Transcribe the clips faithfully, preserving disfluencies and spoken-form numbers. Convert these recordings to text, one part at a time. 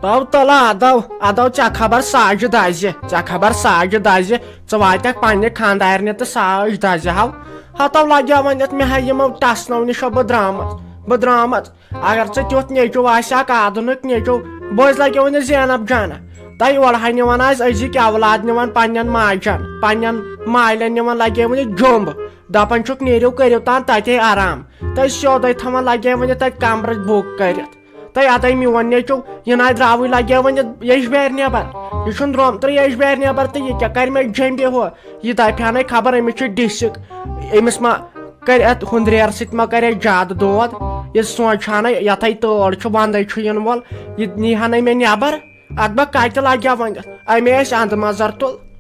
تو تلا ادو، ادو ژےٚ خبر ساجہِ دزِ، ژےٚ خبر ساجہِ دزِ، ژٕ واتکھ پننہِ خاندارنہِ تہٕ ساج دزِ ہاو۔ ہتو لگیو وۄنۍ یتھ مےٚ ہا یِمو ٹسنو نِشو بہٕ درامٕژ، بہٕ درامٕژ۔ اگر ژٕ تیُتھ نیٚچو آسہِ ہا، کادُنُک نیٚچو، بہٕ حظ لگیو وۄنۍ زینب جانہ۔ تۄہہِ اورٕ ہا نِوان آز أزِکۍ اولاد نِوان پننٮ۪ن ماجن، پننٮ۪ن مالٮ۪ن نِوان لگے وۄنۍ جوٚمب۔ دپان چھُکھ نیٖرِو کٔرِو تان تتے آرام۔ تۄہہِ سیوٚدے تھاوان لگے وۄنۍ تتہِ کمرٕ بُک کٔرِتھ۔ تۄہہِ ادے میون نیٚچو، یہِ ناے درٛاوٕے لگے وۄنۍ ییٚجبارِ نٮ۪بر۔ یہِ چھُنہٕ درٛامتُے ییٚجبارِ نٮ۪بر تہٕ یہِ کیٛاہ کرِ مےٚ جمبہِ ہُہ؟ یہِ دپہِ ہا نے خبر أمِس چھُ ڈسک، أمِس ما کرِ اتھ ہُندریر سۭتۍ ما کرِ اتھ زیادٕ دود؟ یہِ سونچہِ ہا نے یتھے تۭر چھُ، ونٛدے چھُ یِنہٕ وول، یہِ نی ہا نے مےٚ نٮ۪بر۔ اتھ ما کتہِ لگہِ ہا وۄنۍ؟ امے آسہِ اندٕ مزر تُل۔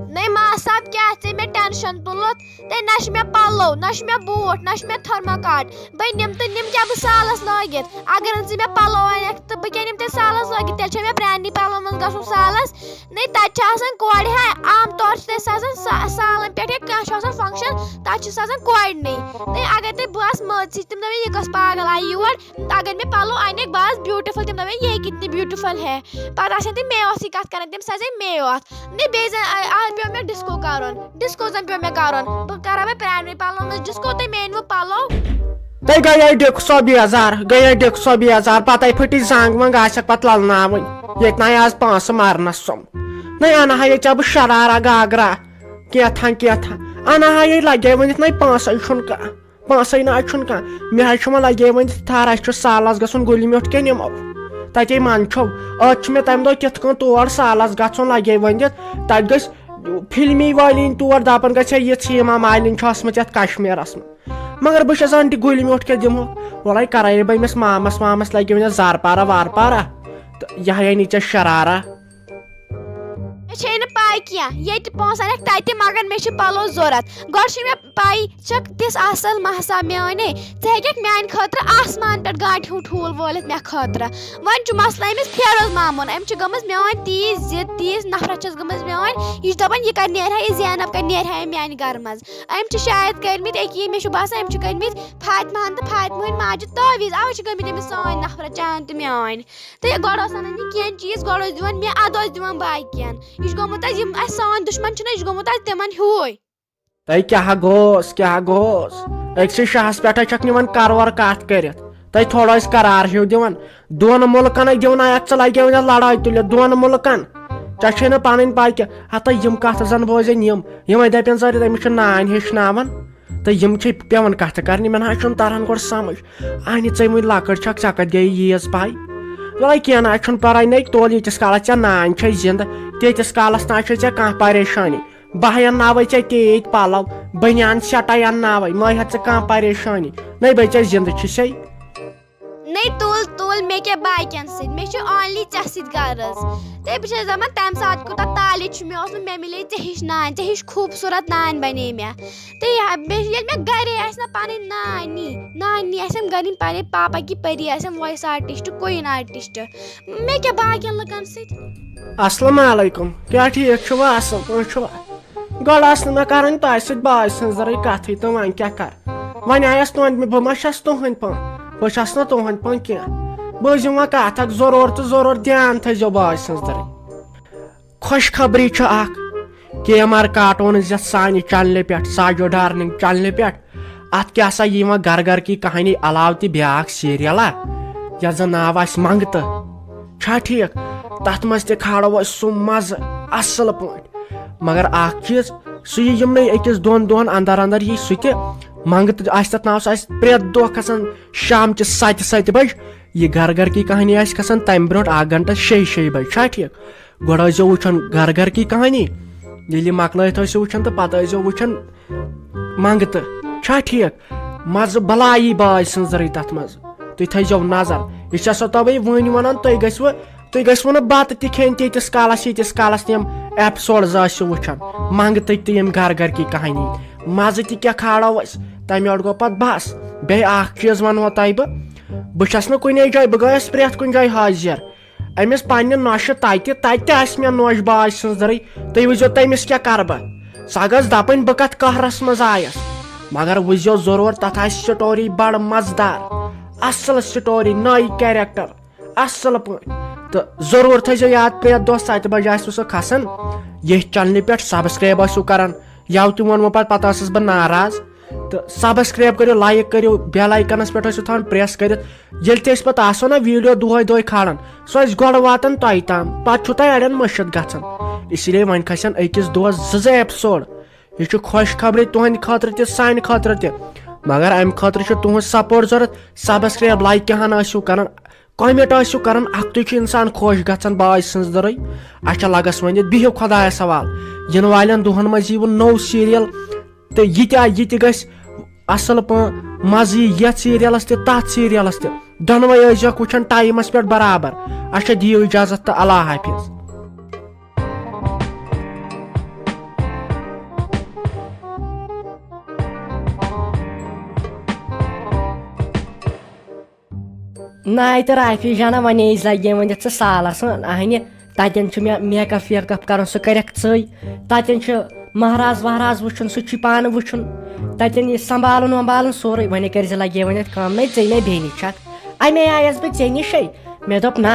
نَے ما صاحب، کیٛاہ ژےٚ مےٚ ٹینشن تُلُتھ؟ تہٕ نہ چھِ مےٚ پَلو، نہ چھِ مےٚ بوٗٹھ، نہ چھِ مےٚ تھٔرموکاٹ۔ بہٕ نِمہٕ تہٕ نِمہٕ کیٛاہ بہٕ سالَس لٲگِتھ؟ اگر نہٕ ژٕ مےٚ پَلو اَنَکھ تہٕ بہٕ کیٛاہ نِمہٕ تیٚلہِ سالَس لٲگِتھ؟ تیٚلہِ چھےٚ مےٚ پرٛانہِ پَلو منٛز گژھُن سالَس۔ نَے تَتہِ چھِ آسان کورِ ہا، عام طور چھِ تَتہِ سَزان سا-، سالَن پٮ۪ٹھ یا کانٛہہ چھُ آسان function، تَتہِ چھِ سَزان کورِ نٕے۔ نَے اگر تۄہہِ بہٕ آسہٕ مٲژ سۭتۍ، تِم دَپَن، "یہِ کۄس پاگل آیہِ یور؟" اگر مےٚ پَلو اَنَکھ، بہٕ آسہٕ beautiful، تِم دَپَن، "یہ کتنی beautiful ہے۔" پَتہٕ آسَن تِم مے یوتھٕے کَتھ کَران، تِم سَزَن مے یوتھ۔ نَے بیٚیہِ زَن، آ، آ، پیوٚو مےٚ disco کَرُن۔ Disco زَن پیوٚو مےٚ کَرُن۔ بہٕ کَرا وۄنۍ پرٛانہِ پَلوَن منٛز disco، تُہۍ مے أنۍوٕ پَلو۔ تۄہہِ گٔیے ڈِکھ سۄ بیزار، گٔیے ڈِکھ سۄ بیزار، پَتَے پھٕٹِس زنٛگ ونٛگ آسٮ۪کھ پَتہٕ لَلناوٕنۍ۔ ییٚتہِ نَے آز پانٛسہٕ مَرنَس سوٚم۔ نَے اَنہٕ ہا ییٚتہِ ژےٚ بہٕ شَرارا گاگرا، کینٛہہ تھان، کینٛہہ تھان۔ اَنہٕ ہا ییٚتہِ لَگے وۄنۍ یَتھ نَے پانٛسَے چھُنہٕ کانٛہہ۔ پونٛسَے نہ حظ چھُنہٕ کانٛہہ۔ مےٚ حظ چھُ وۄنۍ لگے ؤنِتھ تھر، اَسہِ چھُ سالَس گژھُن گُلہِ میوٚٹھ کیٛاہ نِمو؟ تَتے منٛدچھو۔ أتھۍ چھُ مےٚ تَمہِ دۄہ کِتھ کٔنۍ تور سالَس گژھُن لگے ؤنِتھ۔ تَتہِ گژھِ فِلمی وٲلۍ یِنۍ تور، دَپان گژھِ ہے یِژھ ہِما مالِنۍ چھِ ٲسمٕژ یَتھ کشمیٖرَس منٛز۔ مگر بہٕ چھَس وَنان، تہِ گُلہِ میوٚٹھ کیٛاہ دِمہو؟ وَلَے کَرَے بہٕ أمِس مامَس وامَس لگے وۄنۍ زارٕ پارہ وارٕ پارہ۔ تہٕ یہِ ہا یعنی ژےٚ شرارہ۔ مےٚ چھے نہٕ پاے کینٛہہ، ییٚتہِ پونٛسہٕ اَنَکھ تَتہِ، مگر مےٚ چھِ پَلو ضوٚرَتھ۔ گۄڈٕ چھِ مےٚ پاے، چھَکھ تِژھ اَصٕل مَحسا میٛٲنۍ، ژٕ ہیٚکَکھ میٛانہِ خٲطرٕ آسمان پٮ۪ٹھ گانٛٹہِ ہُنٛد ٹھوٗل وٲلِتھ مےٚ خٲطرٕ۔ وۄنۍ چھُ مسلہٕ أمِس فیروز مامُن، أمۍ چھِ گٔمٕژ میٛٲنۍ تیٖژ ضِد، تیٖژ نفرت چھَس گٔمٕژ میٛٲنۍ، یہِ چھِ دَپان، یہِ کَتہِ نیرِ ہا، یہِ زینب کَتہِ نیرِ ہا أمۍ میٛانہِ گَرٕ منٛز۔ أمۍ چھِ شاید کٔرمٕتۍ أکیٛاہ، مےٚ چھُ باسان، أمۍ چھِ کٔرمٕتۍ فاطمہ ہَن تہٕ فاطمہ ہٕنٛدۍ ماجہِ تعویٖذ، اَوَے چھِ گٔمٕتۍ أمِس سٲنۍ نفرت چانۍ تہٕ میٛٲنۍ۔ تہٕ گۄڈٕ اوس اَنان یہِ کینٛہہ چیٖز، گۄڈٕ اوس دِوان مےٚ، اَدٕ اوس دِوان باقیَن۔ یہِ چھُ گوٚمُت اَسہِ، یِم اَسہِ سٲنۍ دُشمَن چھِنہ، یہِ چھُ گوٚمُت اَسہِ تِمَن ہیوٗے۔ تۄہہِ کیٛاہ گوٚوس، کیٛاہ گوٚوس؟ أکسٕے شاہَس پٮ۪ٹھ ہا چھَکھ نِوان کَرور کَتھ کٔرِتھ۔ تۄہہِ تھوڑا ٲسۍ قرار ہیوٗ دِوان۔ دۄن مُلکَن ہَے دِوان اَتھ ژٕ لَگیو یَتھ لڑٲے تُلِتھ، دۄن مُلکَن۔ ژےٚ چھے نہٕ پَنٕنۍ پَے کینٛہہ۔ ہَتہٕ یِم کَتھٕ زَن بوزن یِم، یِمَے دَپن زَن أمِس چھِ نانۍ ہیٚچھناوان۔ تہٕ یِم چھِ پٮ۪وان کَتھٕ کَرنہِ، مےٚ نہ حظ چھُنہٕ تَران گۄڈٕ سَمٕجھ۔ اَہنہِ ژےٚ وٕنۍ لۄکٕٹ چھَکھ، ژےٚ کَتہِ گٔیے ییٖژ پَے؟ وَلَے کینٛہہ نہ حظ چھُنہٕ پَرواے، نَے تُل ییٖتِس کالَس ژےٚ نانۍ چھے زِندٕ، تیٖتِس کالَس نہ حظ چھے ژےٚ کانٛہہ پریشٲنی۔ بہٕ ہا اَنناوَے ژےٚ تیٖتۍ پَلَو، بٔنیان سٮ۪ٹَے اَنناوَے، مہ ہیٚتھ ژٕ کانٛہہ پریشٲنی۔ نَے بہٕ ژےٚ زِندٕ چھُسے۔ نَے تُل، تُل، مےٚ کیٛاہ باقیَن سۭتۍ، مےٚ چھُ only ژےٚ سۭتۍ غرض۔ تہٕ بہٕ چھَس دَپان، تَمہِ ساتہٕ کوٗتاہ طالع چھُ مےٚ اوسمُت، مےٚ مِلے ژےٚ ہِش نانۍ، ژےٚ ہِش خوٗبصوٗرت نانۍ بَنے مےٚ۔ تہٕ یہِ ہا، بیٚیہِ ییٚلہِ مےٚ گَرے آسہِ نہ پَنٕنۍ نانی، نانی آسٮ۪م گَرِنۍ پَنٕنۍ پاپا کی پٔری آسٮ۪م voice artist، کویِن artist۔ مےٚ کیٛاہ باقیَن لُکَن سۭتۍ؟ السلام علیکم، کیٛاہ ٹھیٖک چھُوا؟ اَصٕل پٲٹھۍ چھُوا؟ گۄڈٕ ٲس نہٕ مےٚ کَرٕنۍ تۄہہِ سۭتۍ باے سٕنٛز زَرٕے کَتھٕے تہٕ وۄنۍ کیٛاہ کَرٕ؟ وۄنۍ آیَس تُہٕنٛدِ، بہٕ ما چھَس تُہٕنٛدۍ پٲٹھۍ؟ بہٕ چھَس نہٕ تُہٕنٛدۍ پٲٹھۍ کینٛہہ۔ بوٗزِو وۄنۍ کَتھ اَکھ، ضروٗر تہٕ ضروٗر دھیان تھٲیزیو باے سٕنٛز زَرٕے۔ خۄش خبری چھِ اَکھ، کے ایم آر کارٹوٗنٕز یَتھ سانہِ چَنلہِ پٮ۪ٹھ، ساجو ڈارلِنٛگ چَنلہِ پٮ۪ٹھ، اَتھ کیٛاہ سا یِوان گَرٕ گَرٕ کی کہانی علاوٕ تہِ بیٛاکھ سیٖریَلا، یَتھ زَن ناو آسہِ منٛگتہٕ۔ چھا ٹھیٖک؟ تَتھ منٛز تہِ کھالو أسۍ سُہ مَزٕ اَصٕل پٲٹھۍ۔ مگر اَکھ چیٖز، سُہ یی یِمنٕے أکِس دۄن دۄہَن اَندَر اَندَر یی سُہ تہِ۔ منٛگتہٕ آسہِ تَتھ ناو، سُہ آسہِ پرٛٮ۪تھ دۄہ کھَسان شامچہِ سَتہِ، سَتہِ بَجہِ۔ یہِ گَرٕ گَرٕ کی کہانی آسہِ کھَسان تَمہِ برونٛٹھ اَکھ گھنٹَس شیٚیہِ، شیٚیہِ بَجہِ۔ چھا ٹھیٖک؟ گۄڈٕ ٲسۍزیو وٕچھان گَرٕ گَرٕ کی کہانی۔ ییٚلہِ یہِ مۄکلٲیِتھ ٲسِو وٕچھان تہٕ پَتہٕ ٲسۍزیو وٕچھان منٛگتہٕ۔ چھا ٹھیٖک؟ مَزٕ بَلایی باے سٕنٛز رٕے تَتھ منٛز۔ تُہۍ تھٲیزیو نظر۔ یہِ چھَسو تۄہہِ بہٕ وٕنۍ وَنان، تُہۍ گٔژھِوٕ، تُہۍ گٔژھِوٕ نہٕ بَتہٕ تہِ کھیٚنۍ تیٖتِس کالَس، ییٖتِس کالَس تِم episodes ٲسِو وٕچھان۔ منٛگتٕکۍ تہٕ یِم گَرٕ گَرٕ کی کہانی۔ مَزٕ تہِ کیٛاہ کھالو أسۍ؟ تَمہِ یورٕ گوٚو پَتہٕ بَس۔ بیٚیہِ اَکھ چیٖز وَنہو تۄہہِ بہٕ، بہٕ چھَس نہٕ کُنے جایہِ، بہٕ گٔیَس پرٛٮ۪تھ کُنہِ جایہِ حٲضِر۔ أمِس پننہِ نۄشہِ تتہِ، تتہِ تہِ آسہِ مےٚ نۄش باے سٕنٛز دٕرٕے۔ تُہۍ وٕچھزیو تٔمِس کیٛاہ کرٕ بہٕ۔ سۄ گٔژھ دپٕنۍ بہٕ کتھ قہرس منٛز آیس۔ مگر وٕچھزیو ضروٗر، تتھ آسہِ story بڑٕ مزٕدار۔ اصل story، نٔے character، اصل پٲٹھۍ۔ تہٕ ضروٗر تھٲیزیو یاد، پرٛٮ۪تھ دۄہ ستہِ بجہِ آسِوٕ سُہ کھسان ییٚتھۍ چنلہِ پٮ۪ٹھ۔ سبسکرایب ٲسِو کران، یَوٕ تہِ ووٚنمو پتہٕ، پتہٕ ٲسٕس بہٕ ناراض۔ تہٕ سبسکرایب کٔرِو، لایک کٔرِو، بیل آیکنس پٮ۪ٹھ ٲسِو تھاوان پریس کٔرِتھ۔ ییٚلہِ تہِ أسۍ پتہٕ آسو نہ ویڈیو دۄہے دۄہے کھالان، سُہ آسہِ گۄڈٕ واتان تۄہہِ تام، پتہٕ چھُ تۄہہِ اڑٮ۪ن مٔشِتھ گژھان۔ اسی لیے وۄنۍ کھسن أکِس دۄہس زٕ زٕ ایپسوڈ۔ یہِ چھُ خۄش خبرٕے تُہنٛدِ خٲطرٕ تہِ، سانہِ خٲطرٕ تہِ۔ مگر امہِ خٲطرٕ چھُ تُہنٛد سپورٹ ضروٗرت۔ سبسکرایب، لایک کیٛاہ ہن ٲسِو کران، کمنٹ ٲسِو کران، اکھتُے چھُ انسان خۄش گژھان باے سٕنٛز دٔرٕے۔ اچھا، لگس ؤنِتھ، بِہِو خۄدایس حوال۔ یِنہٕ والٮ۪ن دۄہن منٛز یی وۄنۍ نوٚو سیریل، تہٕ یہِ تہِ، یہِ تہِ گژھِ اصل پٲٹھۍ مزٕ یی یتھ سیریلس تہِ، تتھ سیریلس تہِ۔ دۄنوے ٲسۍزیوکھ وٕچھان ٹایمس پٮ۪ٹھ برابر۔ اچھا، دِیِو اجازت تہٕ اللہ حافظ۔ ناے تہٕ رافی جانا، وۄنۍ ٲسۍ لگے وۄنۍ یتھ ژٕ سالس، ہن، اہنہِ، تتٮ۪ن چھُ مےٚ میک اپ ویک اپ کرُن، سُہ کرکھ ژٕے۔ تتٮ۪ن چھُ مہراز وہراز وٕچھُن، سُہ چھُے پانہٕ وٕچھُن۔ تتٮ۪ن یہِ سنبھالُن ونبھالُن سورُے، وۄنۍ کٔرۍ زِ لگے وۄنۍ یتھ کٲم، نَے ژٕے مےٚ بیٚنہِ چھکھ۔ امے آیس بہٕ ژےٚ نِشے۔ مےٚ دوٚپ، نہ،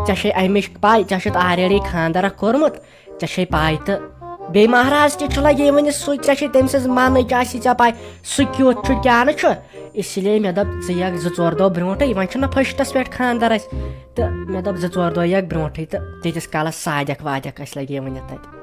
ژےٚ چھے امِچ پاے، ژےٚ چھُتھ already خانٛدر اکھ کوٚرمُت۔ ژےٚ چھے پاے تہٕ بیٚیہِ مہراز تہِ چھُ لگے وۄنۍ سُے، ژےٚ چھے تٔمۍ سٕنٛز مانٕچ آسی ژےٚ پاے، سُہ کیُتھ چھُ کیٛاہ نہٕ چھُ۔ اسی لیے مےٚ دوٚپ، ژٕ یِکھ زٕ ژور دۄہ برونٛٹھٕے، وۄنۍ چھُنہ فٔسٹَس پٮ۪ٹھ خانٛدر اَسہِ، تہٕ مےٚ دوٚپ، زٕ ژور دۄہ یِکھ برونٛٹھٕے تہٕ تیٖتِس کالس سادیکھ وادیکھ اَسہِ لگے وۄنۍ یَتھ تَتہِ۔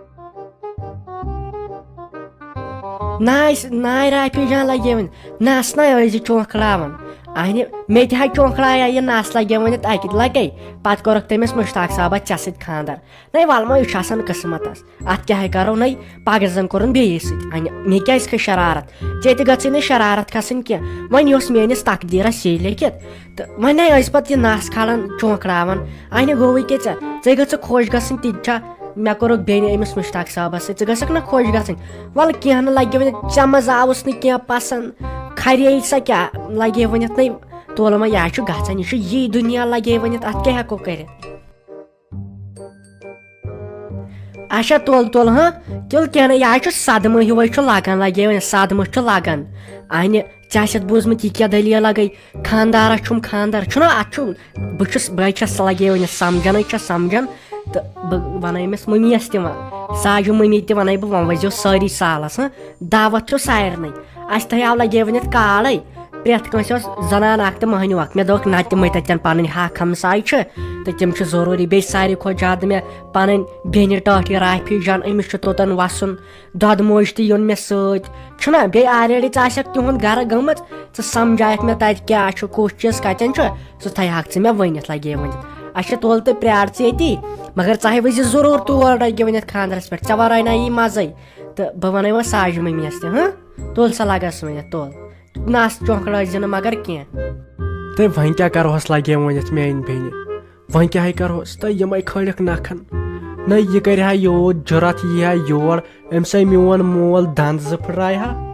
ناے س-، ناے رافی جان لگے وۄنۍ، نس ناے ٲسۍ زِ چونٛکھڑاوان۔ اہنہِ، مےٚ تہِ ہا چونٛکھڑایے یہِ نس لگے وۄنۍ یَتھ اَکہِ لٹہِ۔ پتہٕ کوٚرُکھ تٔمِس مشتاق صٲبس ژےٚ سۭتۍ خانٛدر۔ نَے وَلہٕ ما، یہِ چھُ آسان قٕسمتس۔ اَتھ کیٛاہ ہے کَرو نَے؟ پَگاہ زَن کوٚرُن بیٚیِس سۭتۍ۔ اَنہِ مےٚ کیٛازِ کھٔژ شرارت؟ ژےٚ تہِ گٔژھٕے نہٕ شرارت کھَسٕنۍ کینٛہہ۔ وۄنۍ یہِ اوس میٛٲنِس تقدیٖرَس یہِ لیکھِتھ۔ تہٕ وۄنۍ نَے ٲسۍ پَتہٕ یہِ نَس کھالان، چونٛکھڑاوان۔ اَنہِ گوٚوُے کہِ ژےٚ، ژےٚ گٔژھٕ خۄش گژھٕنۍ، تہِ تہِ چھا؟ مےٚ کوٚرُکھ بیٚنہِ أمِس مشتاق صٲبَس سۭتۍ، ژٕ گٔژھکھ نہ خۄش گژھٕنۍ؟ وَلہٕ کینٛہہ نہٕ لَگہِ وۄنۍ، ژےٚ منٛز آوُس نہٕ کینٛہہ پَسنٛد۔ کھرے سا کیٛاہ لَگے ؤنِتھ نَے؟ تولہٕ ما، یہِ ہا چھُ گژھان، یہِ چھُ یی دُنیا لَگے ؤنِتھ، اَتھ کیٛاہ ہٮ۪کو کٔرِتھ؟ اچھا، تُل، تُل، ہاں، تُل، کینٛہہ نہٕ، یہِ حظ چھُ صدمہٕ ہیوٗ، چھُ لگان، لگے وۄنۍ صدمہٕ چھُ لگان۔ اَنہِ، ژےٚ آسٮ۪تھ بوٗزمُت، یہِ کیٛاہ دٔلیٖل لگے؟ خانٛدارس چھُم خانٛدر، چھُنہ، اَتھ چھُ، بہٕ چھُس، بہٕ چھَس لگے وۄنۍ سمجھان، چھَس سمجھان، تہٕ بہٕ وَنہٕ أمِس مٔمی یَس تہِ وَن، ساجہِ مٔمی تہِ وَنَے بہٕ، وۄنۍ ؤسۍزیو سٲری سالس، ہاں، دعوت چھُ سارنٕے۔ اَسہِ تہِ آو لگے وۄنۍ یَتھ کالے، پرٛٮ۪تھ کٲنٛسہِ اوس زنان اکھ تہٕ مٔہنیوٗ اکھ۔ مےٚ دوٚپُکھ، نہ، تِمے تتٮ۪ن پنٕنۍ حق ہمساے چھِ تہٕ تِم چھِ ضروٗری۔ بیٚیہِ ساروی کھۄتہٕ زیادٕ مےٚ پنٕنۍ بیٚنہِ ٹٲٹھۍ رافی جان، أمِس چھُ توٚتن وسُن، دۄدٕ موج تہِ یُن مےٚ سۭتۍ۔ چھُنہ، بیٚیہِ already ژٕ آسٮ۪کھ تِہُنٛد گرٕ گٔمٕژ، ژٕ سمجھایکھ مےٚ تتہِ کیٛاہ چھُ، کُس چیٖز کتٮ۪ن چھُ، سُہ تھایہکھ ژٕ مےٚ ؤنِتھ، لگے ؤنِتھ۔ اچھا، تُل تہٕ پرٛار ژٕ ییٚتی، مگر ژٕ ہے ؤسۍ زِ ضروٗر تور، لگے ؤنِتھ خانٛدرس پٮ۪ٹھ، ژےٚ ورٲے نہ یی مزے۔ تہٕ بہٕ ونَے وۄنۍ ساجہِ مٔمی یَس تہِ، ہاں، تُل سا لگس ؤنِتھ، تُل۔ نس چونٛکھڑٲوزِ نہٕ مگر کینٛہہ۔ تہٕ وۄنۍ کیٛاہ کرہوس لگے ؤنِتھ میٛانہِ بیٚنہِ؟ وۄنۍ کیٛاہ ہے کرہوس؟ تہٕ یِمے کھٲلِکھ نکھن۔ نہ یہِ کرِ ہا یوٗت جُرت، یی ہا یور، أمۍ سٕے میون مول دند زٕ پھٕٹرایہِ ہا۔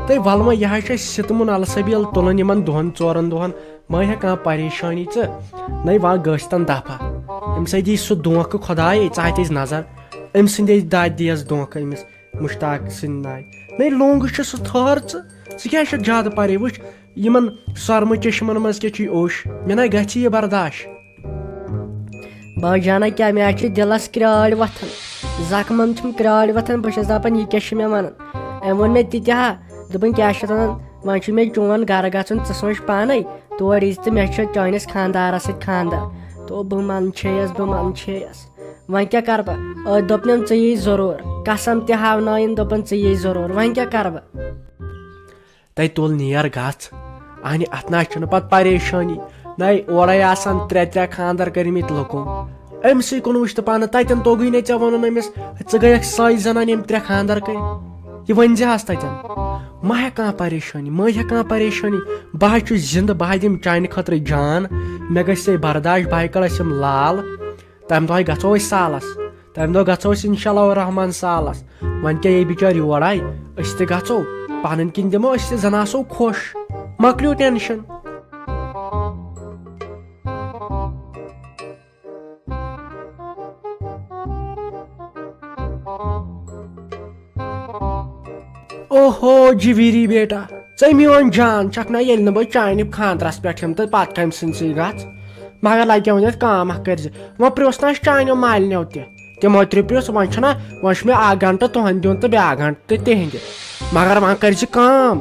تہٕ وَلہٕ وۄنۍ، یہِ ہا چھُ اَسہِ سِتمُن السبیل تُلُن یِمن دۄن ژورن دۄہن۔ مہ ہےٚ کانٛہہ پریشٲنی ژٕ۔ نَے وۄنۍ گٔژھۍ تن دفعہ۔ أمۍ سۭتۍ یی سُہ دھونٛکھٕ خۄداے، ژٕ ہا تہِ نظر۔ أمۍ سٕنٛدے دادِ دیس دھونٛکھٕ أمِس مشتاق سٕنٛدِ ناوِ۔ نَے لونٛگہٕ چھُ سُہ تھٲر ژٕ۔ ژٕ کیٛاہ چھَکھ زیادٕ پَرے؟ وٕچھ، یِمَن سۄرمہٕ چشمَن منٛز کیٛاہ چھُے اوٚش؟ مےٚ نَے گژھِ یہِ برداش۔ باجانہ کیٛاہ، مےٚ حظ چھِ دِلَس کرٛاڑۍ وۄتھان، زخمَن چھِم کرٛاڑۍ وۄتھان۔ بہٕ چھَس دَپان، یہِ کیٛاہ چھِ مےٚ وَنان؟ أمۍ ووٚن مےٚ تہِ تہِ ہا، دوٚپُن، کیٛاہ چھِ وَنان؟ وۄنۍ چھُ مےٚ چون گَرٕ گژھُن، ژٕ سونٛچ پانَے، تور یی ژٕ، مےٚ چھُ چٲنِس خانٛدارَس سۭتۍ خانٛدر۔ تو بہٕ منٛدچھیٚیَس، بہٕ منٛدچھیٚیَس۔ وۄنۍ کیٛاہ کَرٕ بہٕ؟ أتھۍ دوٚپنَم، ژٕ یی ضروٗر۔ قسم تہِ ہاونٲیِن، دوٚپُن، ژٕ یی ضروٗر۔ وۄنۍ کیٛاہ کَرٕ بہٕ؟ تَے تُل نیر گژھ۔ اہنہِ، اَتھ نہ چھُنہٕ پَتہٕ پریشٲنی۔ نَے اورَے آسان ترٛےٚ ترٛےٚ خانٛدر کٔرمٕتۍ لُکو۔ أمۍ سٕے کُن وٕچھ تہٕ پانہٕ، تَتٮ۪ن توٚگُے نہٕ ژےٚ وَنُن أمِس، ژٕ گٔیَکھ سۄے زَنان ییٚمۍ ترٛےٚ خانٛدر کٔرۍ۔ یہِ ؤنۍ زِ ہَس تَتٮ۪ن۔ مہ ہےٚ کانٛہہ پریشٲنی، مہ ہےٚ کانٛہہ پریشٲنی۔ بہٕ ہا چھُس زِندٕ، بہٕ ہا دِمہٕ چانہِ خٲطرٕ جان۔ مےٚ گژھِ ہے برداش، بہٕ ہا کَڑٕ اَسہِ یِم لال۔ تَمہِ دۄہ گژھو أسۍ سالس۔ تَمہِ دۄہ گژھو أسۍ انشاء اللہ الرحمن سالس۔ وۄنۍ کیٛاہ، یہِ بِچٲرۍ یور آیہِ، أسۍ تہِ گژھو۔ پنٕنۍ کِنۍ دِمو أسۍ تہِ، زن آسو خۄش۔ مۄکلیو ٹینشن۔ اوہو جویری بیٹا، ژٕ میون جان چھکھ نا، ییٚلہِ نہٕ بہٕ چانہِ خانٛدرس پٮ۪ٹھ یِمہٕ تہٕ پتہٕ کٔمۍ سٕنٛدۍ سۭتۍ گژھ؟ مگر لگیو ونہِ اتھ کٲم اکھ کٔرزِ۔ وۄنۍ پرٛژھ نہ اسہِ چانیو مالنیو تہِ۔ تِمو تہِ پرٛژھ، وۄنۍ چھُنہ، وۄنۍ چھُ مےٚ اکھ گنٹہٕ تُہنٛد دیُن تہٕ بیٛاکھ گنٹہٕ تِہنٛدِ۔ مگر وۄنۍ کٔرزِ کٲم،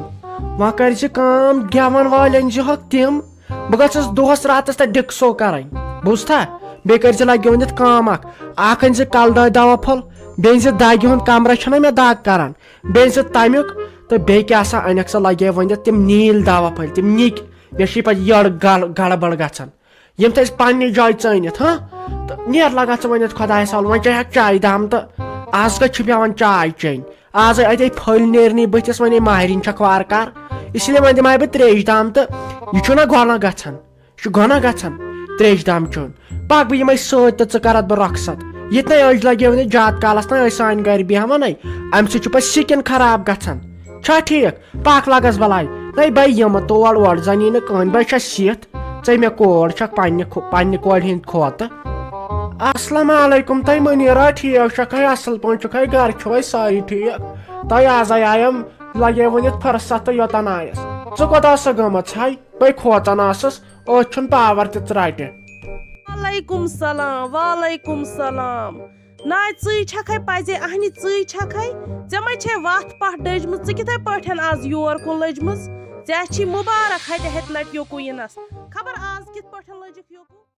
وۄنۍ کٔرزِ کٲم، گٮ۪ون وٲلۍ أنزِ ہوکھ تِم۔ بہٕ گژھس دۄہس راتس تتہِ ڈِکسو کرٕنۍ، بوٗزتھا؟ بیٚیہِ کٔرزِ لگیو ونہِ اتھ کٲم اکھ، اکھ أنزِ کلہٕ دٲدۍ دوا پھوٚل، بیٚیہِ أنزِ دگہِ ہُنٛد کمرس چھنہ مےٚ دگ کران، بیٚیہِ أنزِ تمیُک، تہٕ بیٚیہِ کیٛاہ سا انکھ ژٕ لگیو ؤنِتھ تِم نیٖلۍ دوا پھٔلۍ، تِم نِکۍ، مےٚ چھِ یہِ پتہٕ یٔڑ گڑ-، گڑبڑ گژھان۔ یِم تھٲے أسۍ پننہِ جایہِ ژٲنِتھ، ہاں؟ تہٕ نیر لگان ژٕ ؤنِتھ خۄدایس حوالہٕ، وۄنۍ چیٚیہِ ہا چایہِ دام تہٕ از کتہِ چھِ پٮ۪وان چاے چیٚنۍ؟ آزے اتے پھٔلۍ نیرنٕے بٕتھِس، وۄنۍ ماہرِنۍ چھکھ وارٕ کار، اسی لیے وۄنۍ دِمہٕ ہا بہٕ تریش دام تہٕ یہِ چھُنہ گۄناہ گژھان، یہِ چھُ گۄناہ گژھان تریش دام چیوٚن۔ پکھ بہٕ یِمے سۭتۍ تہٕ ژٕ کرتھ بہٕ رۄخصت۔ ییٚتہِ نے أجۍ لگیو نہٕ زیادٕ کالس نہ أسۍ سانہِ گرِ بیہوان ہے، امہِ سۭتۍ چھُ پتہٕ سِکِن خراب گژھان۔ چھا ٹھیٖک؟ پکھ لگس بلاے۔ نَے بے یِمہٕ تور اورٕ زَن یی نہٕ کٕہٕنۍ۔ بے چھَس سِتھ۔ ژے مےٚ کور چھَکھ پننہِ کھو-، پننہِ کورِ ہِنٛدۍ کھۄتہٕ۔ السلام علیکم، تۄہہِ مُنیٖرا ٹھیٖک چھَکھ ہے؟ اَصٕل پٲٹھۍ چھُکھ ہے؟ گرِ چھُو ہے سٲری ٹھیٖک؟ تۄہہِ آز آے آیم لگے وٕنہِ فرصت تہٕ یوٚتن آیس۔ ژٕ کوٚت ٲسکھ گٔمٕژ ہے؟ بے کھوژان ٲسٕس، أتھۍ چھُنہٕ پاور تہِ ژراٹہِ۔ وعلیکم سلام، وعلیکم سلام۔ ناے ژٕے چھکھے پزے اہنہِ، ژٕے چھکھے؟ ژےٚ ما چھے وتھ پتھ ڈٔجمٕژ؟ ژٕ کِتھے پٲٹھۍ آز یور کُن لٔجمٕژ؟ ژےٚ چھی مُبارک ہتہِ ہتہِ لٹہِ یوکُن یِنس۔ خبر آز کِتھ پٲٹھۍ لٔجِکھ یوکُن؟